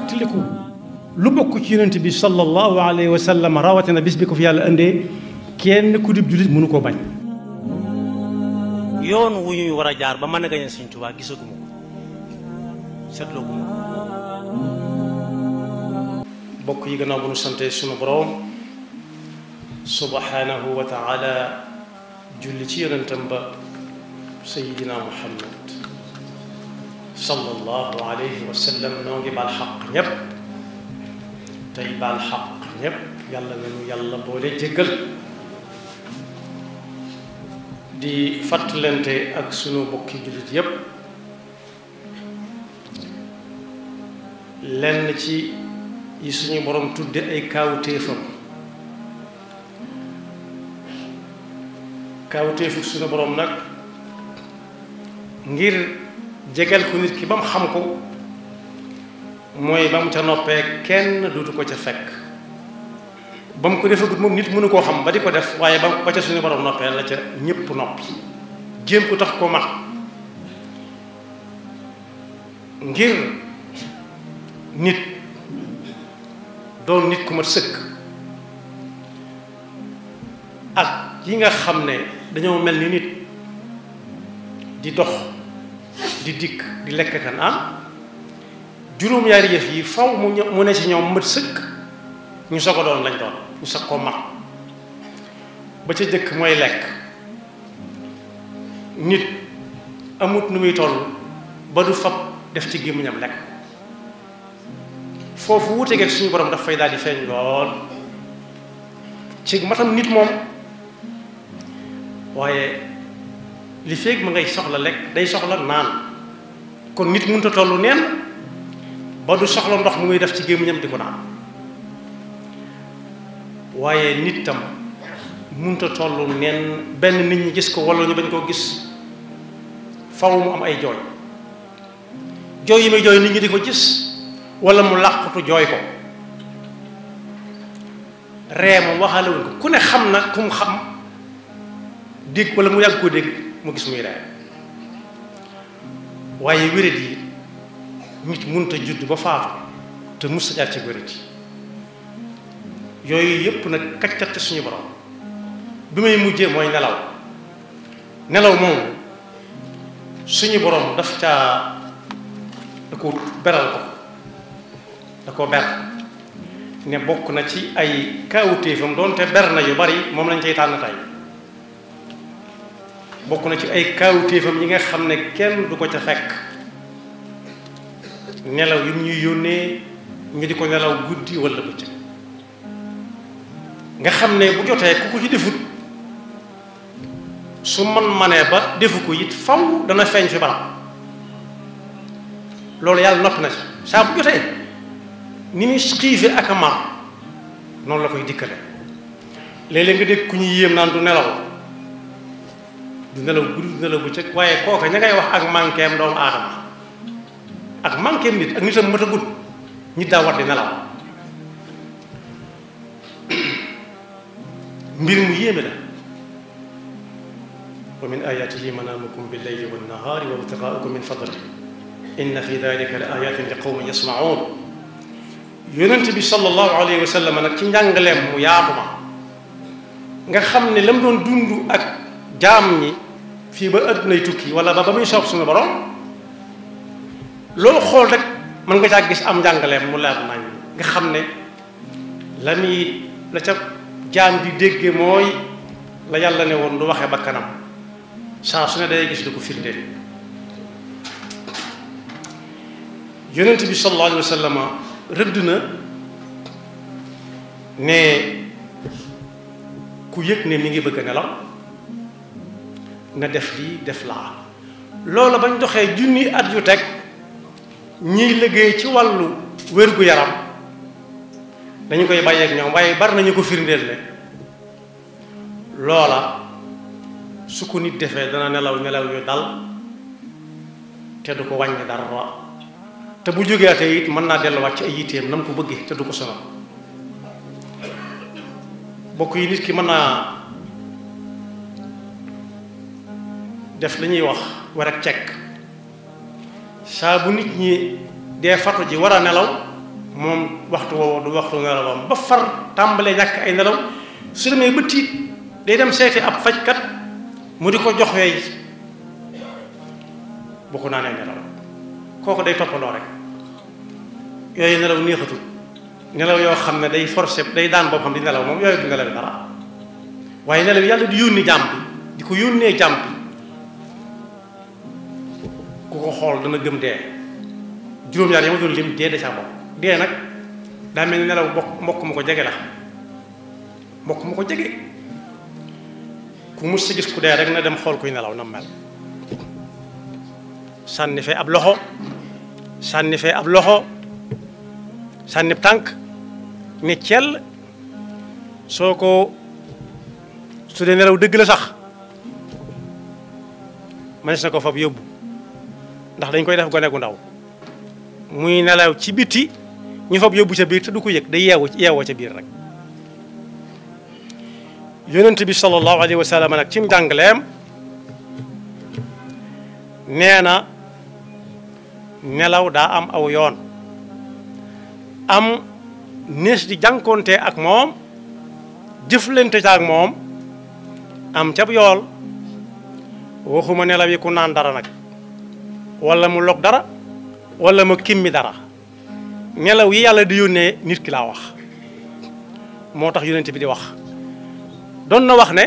tiliku lu bokk ci yonent bi sallallahu alayhi wa sallam rawatina bis bi ko fi yàlla indee kenn ku dib jullit mënu koo bañ. yoon wu ñuy war a jaar ba mën a gañe Sëñ Tuubaa gisaguma ko seetlooguma ko. bokk yi gannaaw bu nu sante sunu borom subhanahu wa taala julli ci yonentam ba sayidina muhammad sallallahu alayhi wa sallam noo ngi baal xaq ñépp tey baal xaq ñépp yàlla na nu yàlla boole jéggal di fàttalante ak sunu bokki jullit yépp lenn ci yi suñu borom tudde ay kaawteefam kaawteefu suñu borom nag ngir jegeel ko nit ki ba mu xam ko mooy ba mu ca noppee kenn duutu ko ca fekk ba mu ko defagut moom nit mënu koo xam ba di ko def waaye ba ca suñu borom noppee la ca ñépp noppi jéem ko tax ko mat ngir nit doon nit ku mat sëkk ak yi nga xam ne dañoo mel ni nit di dox di dikk di lekk kan am juróom-ñaari yëf yi faw mu ne ci ñoom mat sëkk ñu soog a doon lañ doon ñu soog koo mat ba ca jëkk mooy lekk nit amut nu muy toll ba du fab def ci gémmiñam lekk foofu wuute geeg suñu borom daf fay daal di feeñ lool ci matam nit moom waaye li feeg ma ngay soxla lekk day soxla naan kon nit mënut a tollu neen ba du soxla ndox mu muy def ci gémmiñam di ko naan waaye nit tam mënut a tollu neen benn nit ñi gis ko walla ñu bañ koo gis faw mu am ay jooy jooy yi may jooy nit ñi di ko gis walla mu làqutu jooy ko ree moom waxaalewul ko ku ne xam na ku mu xam dégg walla mu yàgg koo dégg mu gis muy ree waaye wéret yi nit mënut a judd ba faatu te mus sa jaar ci wéret yi yooyu yépp nag kaccat suñu borom bi may mujjee mooy nelaw nelaw moom suñu borom daf caa da ko beral ko da ko ber ne bokk na ci ay kaawutéefam doonte ber na yu bari moom lañ cay tànn tey bokk na ci ay kaawutéefam yi nga xam ne kenn du ko ca fekk nelaw yu ñuy yónnee ñu di ko nelaw guddi walla bëccëg nga xam ne bu jotee ku ko ci defut su manee ba defu ko it faw dana feeñ fi barab loolu yàlla noppi na ci saa bu jotee ni muy xiife ak a mar noonu la koy dikkale léeg-léeg nga dégg ku ñu yéem naan du nelaw guddi du nelaw bëccëg waaye kooka ña ngay wax ak manqueem doomu aadama ak manqueem nit ak nitam mat a gudd nit daa war di nelaw mbir mu yéeme la wa min ayatihi manaamukum bil layli wan nahaari wa ibtigaa'ukum min fadlihi inna fi dalika la ayatin li qawmin yasma'un yonent bi sallallahu alayhi wa sallam nag ci njàngaleem mu yaatu ma nga xam ne la mu doon dund ak jaam ñi fii ba àddunay tukki wala ba muy soob suñu borom loolu xool rek mën nga caa gis am njàngaleem mu leer nañ nga xam ne la ca jaam bi dégge mooy la yàlla ne woon du waxee ba kanam saa su ne day gis du ko firndeel yonent bi sallallahu alayhi wa sallam rëdd na ne ku yëg ne mi ngi bëgg a nelaw na def lii def laa loola bañ doxee junni at yu teg ñiy liggéey ci wàllu wér-gu-yaram dañu koy bàyyeek ñoom waaye bari nañu ko firndeel ne loola su ko nit defee dana nelaw yu dal te du ko wàññi dara te bu jógeatee it mën naa delluwaat ci ay yitteem na mu ko bëggee te du ko sonal bokk yi nit ki mën naa def li ñuy wax war ak cekk saa bu nit ñi dee fatu ji war a nelaw moom waxtu woowu du waxtu nelawam ba far tàmbalee ñàkk ay nelaw su demee ba tiit day dem seeti ab fajkat mu di ko jox weey bu ko naanee nelaw kooku day toppandoo rek yooyu nelaw neexatul nelaw yoo xam ne day forcé day daan boppam di nelaw moom yooyu du nelaw dara waaye nelaw yàlla di yónni jàmm bi di ko yónnee jàmm bi ku ko xool dana gëm dee juróom-ñaar yi ma doon lim dee da caa bokk dee nag daa mel ni nelaw mbokk mu ko jege la mbokk mu ko jege ku mus si gis ku dee rek na dem xool kuy nelaw na mel sànni fee ab loxo sànni fee ab loxo sànni tànk ne cell soo ko su dee nelaw dëgg la sax mënees na ko fab yóbbu ndax dañ koy def gone gu ndaw muy nelaw ci biti ñu fab yóbbu ca biir te du ko yëg day yeewoo ca biir rek yonent bi sallallahu alayhi wa sallam nag ci njàngaleem nee na nelaw daa am aw yoon am nees di jànkoonte ak moom jëflante ca ak moom am cab yool waxuma nelaw yi ku naan dara nag wala mu log dara wala mu kimmi dara nelaw yi yàlla di yónnee nit ki laa wax moo tax yonent bi di wax doon na wax ne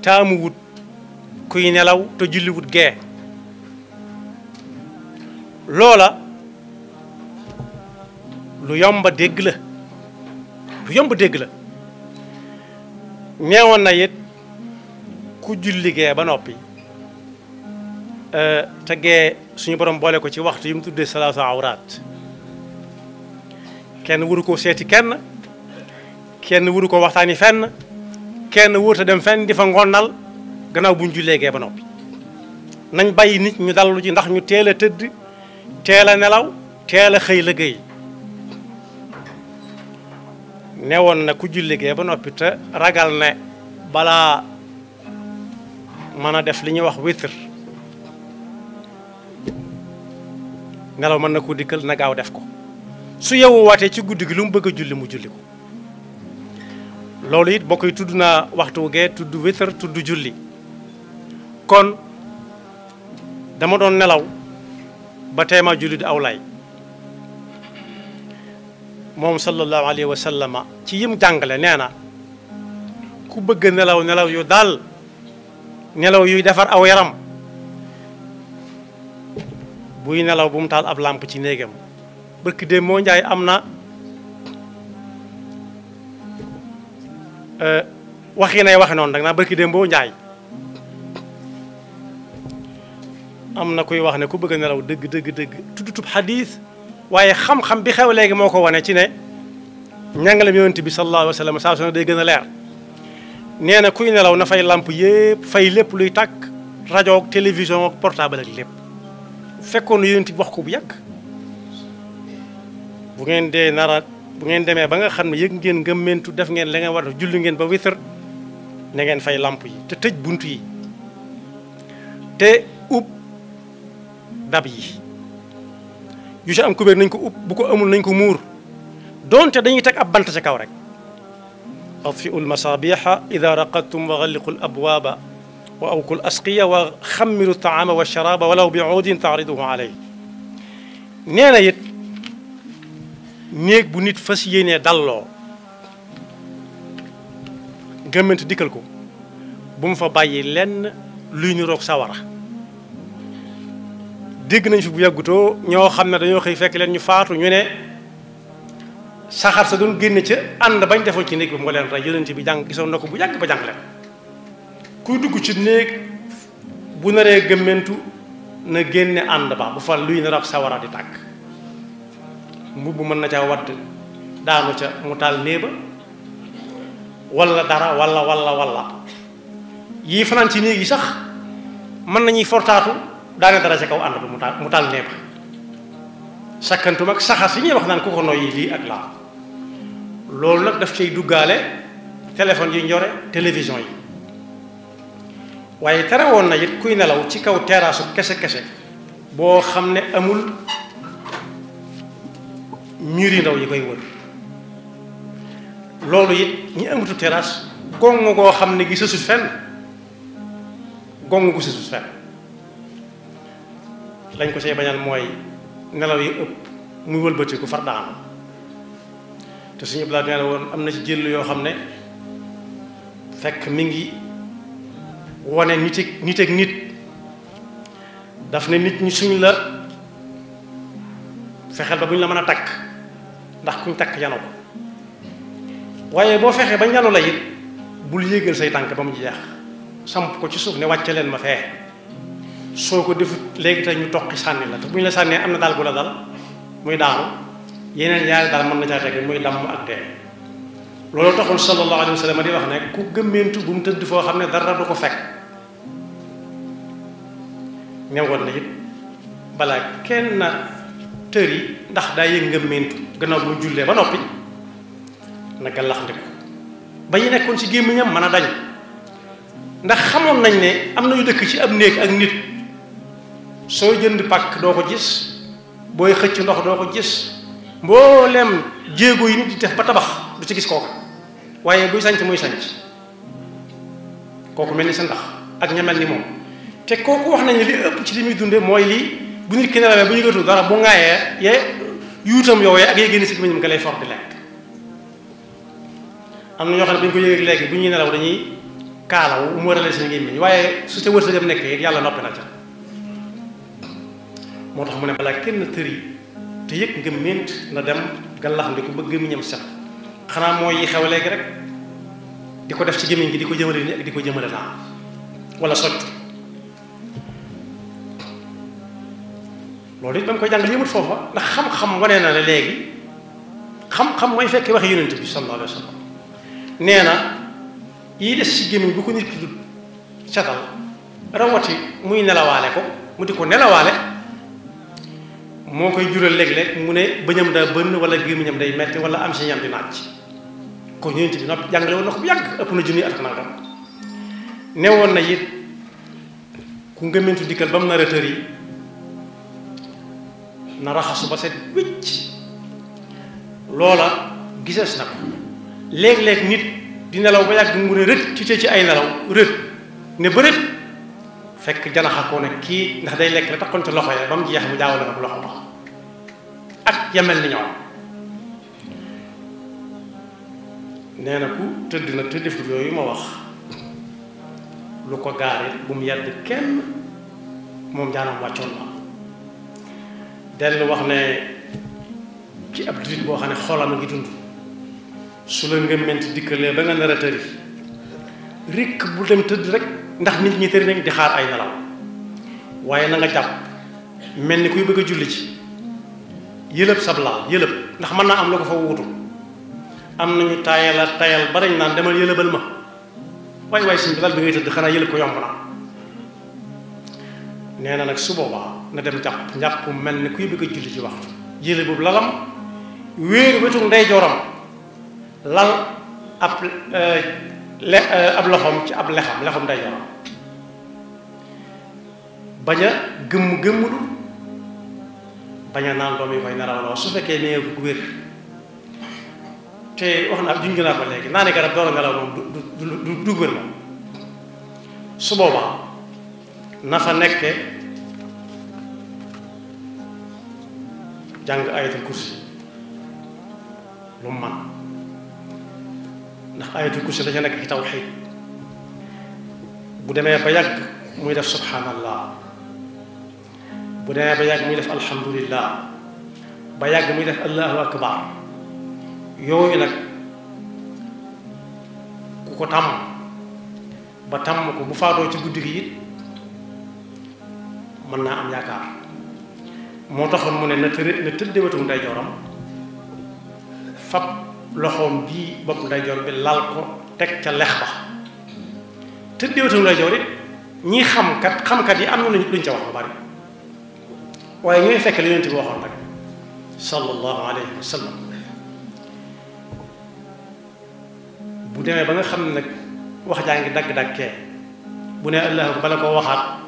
taamu wut kuy nelaw te julli wut gee loola lu yomba dégg la lu yomba dégg la neewoon na it ku julli gee ba noppi te gee suñu borom boole ko ci waxtu yi mu tuddee salaatu awraat kenn wuru ko seeti kenn wuru ko waxtaani fenn kenn wurta dem fenn di fa ngonnal gannaaw buñ jullee gee ba noppi nañ bàyyi nit ñu dallu ci ndax ñu teel a tëdd teel a nelaw teel a xëy liggéey newoon na ku julli gee ba noppi te ragal ne balaa mën a def li ñuy wax witr nelaw mën na ko dikkal na gaaw def ko su yeewu waatee ci guddi gi lu mu bëgg a julli mu julli ko loolu it bokk yi tudd naa waxtu gee tudd witr tudd julli kon dama doon nelaw ba teema julli di aw lay moom sallallahu alayhi wa sallama ci yim jàngale nee na ku bëgg nelaw nelaw yu daal nelaw yuy defar aw yaram buy nelaw bu mu taal ab làmp ci néegam barki démb moo njaay am na waxi nay waxe noonu dag naa barki démb boo njaay am na kuy wax ne ku bëgg a nelaw dëgg dëgg dëgg tuddutub xadiis waaye xam-xam bi xew léegi moo ko wane ci ne njàngalem yonent bi sallallahu alayhi wa sallam saa su ne day gën a leer nee na kuy nelaw na fay làmp yépp fay lépp luy tàkk rajo ak télévision ak portable ak lépp fekkoon na yonent bi wax ko bu yàgg bu ngeen dee nara bu ngeen demee ba nga xam ne yëg ngeen ngëmmentu def ngeen la ngeen war a def julli ngeen ba witr na ngeen fay làmp yi te tëj bunt yi te ub dab yi yu ci am kubéer nañ ko ub bu ko amul nañ ko muur donte dañuy teg ab bant ci kaw rek atfi'u lmasabiha ida raqadtum wa galliqu l abwaaba wa awku l asqiya wa xammiru taama wa sharaba walaw bi uudin taariduhu aley nee na it néeg bu nit fas yéenee dalloo gëmmant dikkal ko bu mu fa bàyyi lenn luy niroog sawara dégg nañ fi bu yàggutoo ñoo xam ne dañoo xëy fekk leen ñu faatu ñu ne saxaar sa doon génne ca ànd bañ defoon ci néeg bi moo leen rey yonent bi jàng gisoon na ko bu yàgg ba jàng leen kuy dugg ci néeg bu naree gëmmentu na génne ànd ba bu fa luy niroog sawara di tàkk mbubb mën na ca wadd daanu ca mu taal néeba walla dara walla yii fanaan ci néeg yi sax mën nañuy fortaatu daane dara ca kaw ànd ba mu taal néeba sakkantum ak saxaar si ñuy wax naan ku ko noyyi lii ak laa loolu nag daf cay duggaale téléphone yi njore télévision yi waaye tere woon na it kuy nelaw ci kaw teraasu kese boo xam ne amul mur yi ndaw yi koy wër loolu it ñi amatu terrasse gongu goo xam ne gi sësut fenn gongu gu sësut fenn lañ ko see bañal mooy nelaw yi ëpp muy wëlbatiku far daanu te suñu blaat nee na woon am na ci jël yoo xam ne fekk mi ngi wane nit ak nit daf ne nit ñi suñ la fexeel ba bu ñu la mën a takk ndax kuñ takk yanu ko waaye boo fexee ba ñanu la it bul yéegal say tànk ba mu jeex samp ko ci suuf ne wàcce leen ma fee soo ko defut léegi te ñu toqi sànni la te bu ñu la sànnee am na daal bu la dal muy daanu yeneen ñaari daal mën na caa teg muy damm ak dee loolu taxul sallallahu alayhi wa sallam di wax ne ku gëmmentu bu mu tëdd foo xam ne dara du ko fekk newoon na it balaa kenn tër yi ndax daa yëg ngëmmentu gannaaw bu mu jullee ba noppi na gàllax ndiku ba ñu nekkoon ci gémmiñam mën a dañ ndax xamoon nañ ne am na yu dëkk ci ab néeg ak nit soo jënd pàkk doo ko gis booy xëcc ndox doo ko gis mboolem jéego yi nit di def ba tabax du ci gis kooku waaye buy sanc muy sanc kooku mel ni sa ndax ak ña mel ni moom te kooku wax nañ ne li ëpp ci li muy dunde mooy lii bu nit ki nelawee bu yëgatu dara bu ŋaayee ye yuutam yoowee ak yee génn si gémmiñam nga lay for di lekk am na ñoo xam ne bu ñu ko yëgee léegi bu ñuy nelaw dañuy kaalaw mu warale seen gémmiñ waaye su ca wërsëgam nekkee yàlla noppi na ca moo tax mu ne balaa kenn tëri te yëg nga mént na dem gàllaxandiku ba gémmiñam set xanaa mooy yi xew léegi rek di ko def ci gémmiñ gi di ko jëmale ni ak di ko jëmale naa wala soccu loolu it ba mu koy jàng yëmut foofa ndax xam-xam wane na ne léegi xam-xam mooy fekk waxe yonent bi sallallahu alayhi wa sallam nee na yi des ci gémmiñ bu ko nit ki du setal rawati muy nelawaale ko mu di ko nelawaale moo koy jural léeg-léeg mu ne bëñam daa bënn wala gémmiñam day metti wala am si ñam di naaj ko yonent bi noppi jàngale woon na ko bu yàgg ëpp na junni at ak nangam ne woon na it ku ngëmentu dikkal ba mu nar a tër yi na raxasu ba set wicc loola gisees na ko léeg-léeg nit di nelaw ba yàgg mu ne rët ci ay nelaw rët ne bërët fekk janaxa ko ne kii ndax day lekk la taxoon ci loxo ya ba mu jeex mu jaawale ak loxo ba ak yemel ni ñoom nee na ku tëdd na te defut yooyu ma wax lu ko gaari bu mu yàdd kenn moom jaanam wàccoon la dellu wax ne ci ab jullit boo xam ne xolam a ngi dund su la ngëmment dikkalee ba nga nar a tëri rikk bu dem tëdd rek ndax nit ñi tëri nañ di xaar ay nelaw waaye na nga jàpp mel ni kuy bëgg a julli ci yëlëb sablaal yëlëb ndax mën naa am lu ko fa wuutu am nañu tayal ba dañ naan demal yëlëbal ma waaye suñ bi dal bi ngay tëdd xanaa yëlëb ko yomb na nee na nag su boobaa na dem jàpp njàpp mel ni kuy bëgg a julli ci waxtu yële boobu lalam wéeru wetu ndeyjooram lal ab loxoom ci ab lexam ndeyjooram bañ a gëmmulu bañ a naan doom yi koy nerawloo su fekkee nee ko wér te wax naa junj naa ko léegi naa ne garab door a nelaw moom du wér moom su boobaa na fa nekke jàng ayatul kursi lu mu man ndax ayatul kursi dañu nekk ci tawxiid bu demee ba yàgg muy def subhanallah bu demee ba yàgg muy def alhamdulillah ba yàgg muy def allahu akbar yooyu nag ku ko tàmm ba tàmm ko bu faatoo ci guddi gi it mën naa am yaakaar moo taxoon mu ne na tëdde wetu ndeyjooram fab loxoom bii bopp ndeyjoor bi lal ko teg ca lex ba tëdde wetu ndeyjoor it ñi xamkat yi am na luñ ca wax lu bari waaye ñooy fekk li Yonent bi waxoon rek sallallahu alayhi wa sallam bu demee ba nga xam ne nag wax jaa ngi dagg-daggee bu ne allahu bala koo waxaat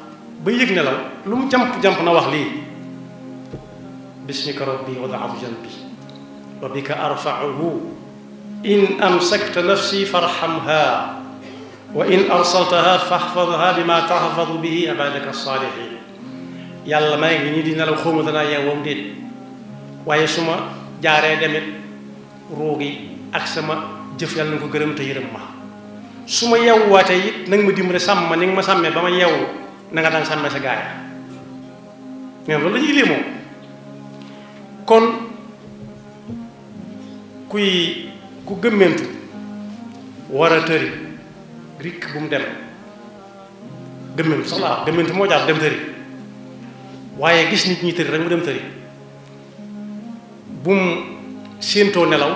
ba yëg ne la lu mu jamp na wax lii bismika rabbi wada'tu janbi wa bika arfa'uhu in amsakta nafsi farhamha wa in arsaltaha fahfadha bima tahfadu bihi ibadaka salihin yàlla maa ngi nii di nelaw xawma danaa yeewam déet waaye su ma jaaree demit ruugi ak sama jëf yàlla na ko gërëm te yërëm ma su ma yeewuwaatee it nanga ma dimbale sàmm ma ni nga ma sàmmee ba ma yeewu na nga daan sàmmee sa gaaya ñoom loolu la ñuy lii moom kon ku gëmmentu war a tëri rikk bu mu dem gëmmentu sax laa gëmmentu moo jaar dem tëri waaye gis nit ñi tëri rek mu dem tëri bu mu séentoo nelaw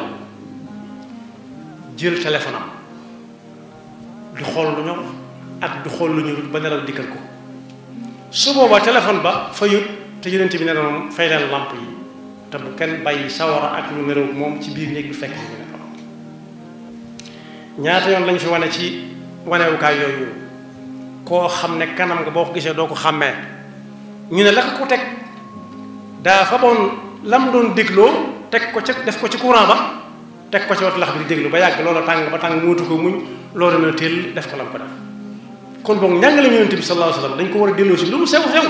jël téléphone am di xool lu ñor ak di xool lu ñorul ba nelaw dikkal ko su boobaa téléphone ba fayut te yonent bi ne na moom fay leen lamp yi te bu kenn bàyyi sawara ak ñu meroog moom ci biir néeg bi fekk ñu ne ñaata yoon lañ fi wane ci wanewukaay yooyu koo xam ne kanam nga boo ko gisee doo ko xàmmee ñu ne la ko teg daa fa boon lam doon dégloo teg ko ca def ko ci courant ba teg ko ci wat lax bi di déglu ba yàgg loola tàng ba tàng muutu ko muñ loolu na teel def ko lam ko def kon boog njàngale ñu yonent bi sallallahu alayhi wasallam dañ ko war a delloo si lu mu sew sew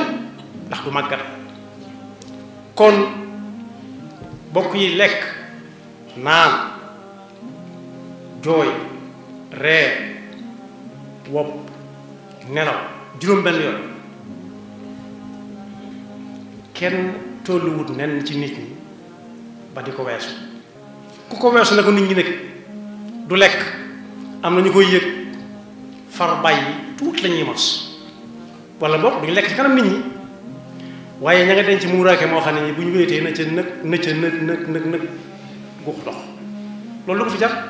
ndax du màggat kon bokk yi lekk naan jooy ree wopp nelaw juróom benn yoon kenn tolluwut nen ci nit ñi ba di ko weesu ku ko weesu na ko nit ñi nekk du lekk am na ñu koy yëg far bàyyi tuut la ñuy mos wala boog duñu lekk ci kanam nit ñi waaye ña nga denc muuraake moo xam ne ñi bu ñu wéetee na ca nëg guux dox loolu lu ko fi jar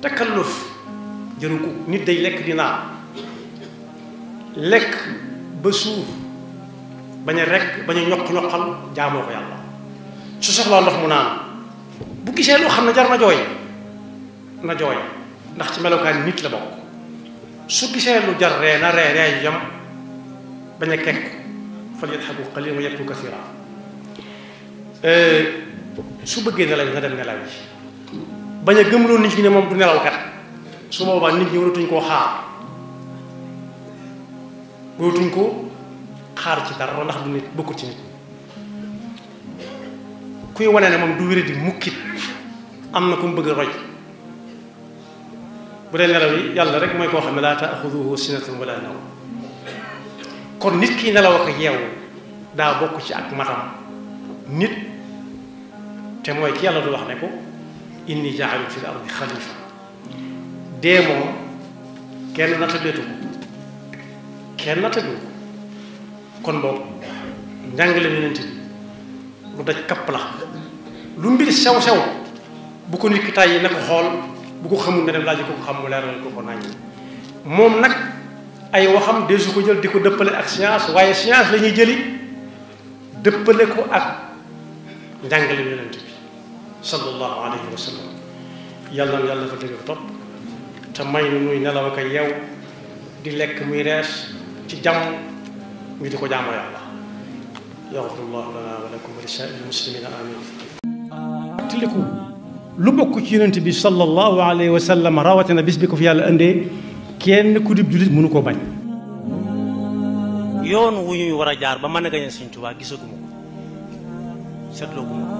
takalluf jëru ko nit day lekk di naan lekk ba suur bañ a rekk bañ a ñoq-ñoqal jaamoo ko yàlla su soxlaa ndox mu naan bu gisee loo xam ne jar na jooy ndax ci melokaan nit la bokk su gisee lu jar ree na ree yu yam bañ a kekk fal yadhaku qalilan wa yabku kathira su bëggee nelaw nga dem nelaw yi bañ a gëmloo nit ñi ne moom du nelawkat su boobaa nit ñi waratuñ koo xaar ci dara ndax du nit bokkul ci nit kuy wane ne moom du wéri di mukkit am na ku mu bëgg a roy bu dee nelaw yi yàlla rek mooy koo xam ne laa taaxuduhu sinatun wala nawm kon nit ki nelaw ak yeewu daa bokk ci ak matam nit te mooy ki yàlla du wax ne ko inni jaa'ilu fil ardi xalifa dee moom kenn nattaleetu ko kon boobu njàngale yonent bi lu daj kapp la lu mbir sew sew bu ko nit ki tàyyi na ko xool bu ko xamul nga dem laaj ko xam mu leeral ko nañ moom nag ay waxam deesu ko jël di ko dëppale ak science waaye science la ñuy jëli dëppale ko ak njàngale yonent bi sallallahu alayhi wa sallam yàlla na yàlla fa dëgg topp te may nu nuy nelaw ak yeew di lekk muy rees ci jàmm ñu di ko jaamu yàlla yaxfirullahu lana wa lakum wa li saa'iril muslimina amin tiliku lu bokk ci yonent bi sallallahu alayhi wa sallam rawatina bis bi ko fi yàlla indee kenn ku dib jullit mënu koo bañ yoon wu ñuy war a jaar ba mën a gañe Sëñ Tuubaa gisaguma ko seetloo guma ko